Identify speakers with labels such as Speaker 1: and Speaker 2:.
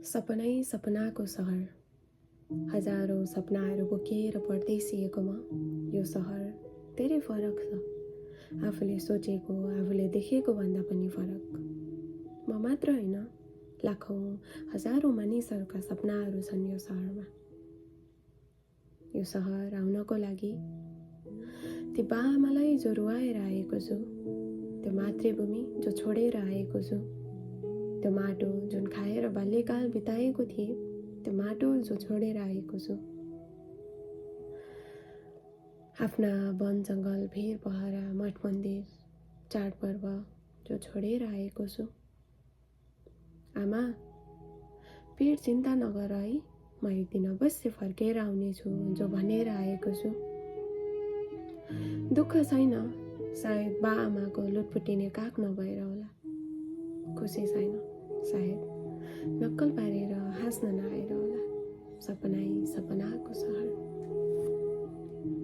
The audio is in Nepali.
Speaker 1: सपनै सपनाको सहर, हजारौं सपनाहरू बोकेर परदेशिएको म। यो सहर धेरै फरक छ, आफूले सोचेको आफूले देखेको भन्दा पनि फरक। म मात्र होइन, लाखौं हजारौं मानिसहरूका सपनाहरू छन् यो सहरमा। यो सहर आउनको लागि ती बाआमालाई जो रुवाएर आएको छु, त्यो मातृभूमि जो छोडेर आएको छु, त्यो माटो जुन खाएर बाल्यकाल बिताएको थिए, त्यो माटो जो छोडेर आएको छु, आफ्ना वन जङ्गल भेर पहरा मठ मन्दिर चाडपर्व जो छोडेर आएको छु। आमा, पीड चिन्ता नगर है, म एक दिन अवश्य फर्केर आउनेछु जो भनेर आएको छु। दुःख छैन, सायद बाआमाको लुटपुटिने काख नभएर होला। खुसी छैन, सायद नक्कल पारेर हाँस्न नआएर होला। सपनै सपनाको सहर।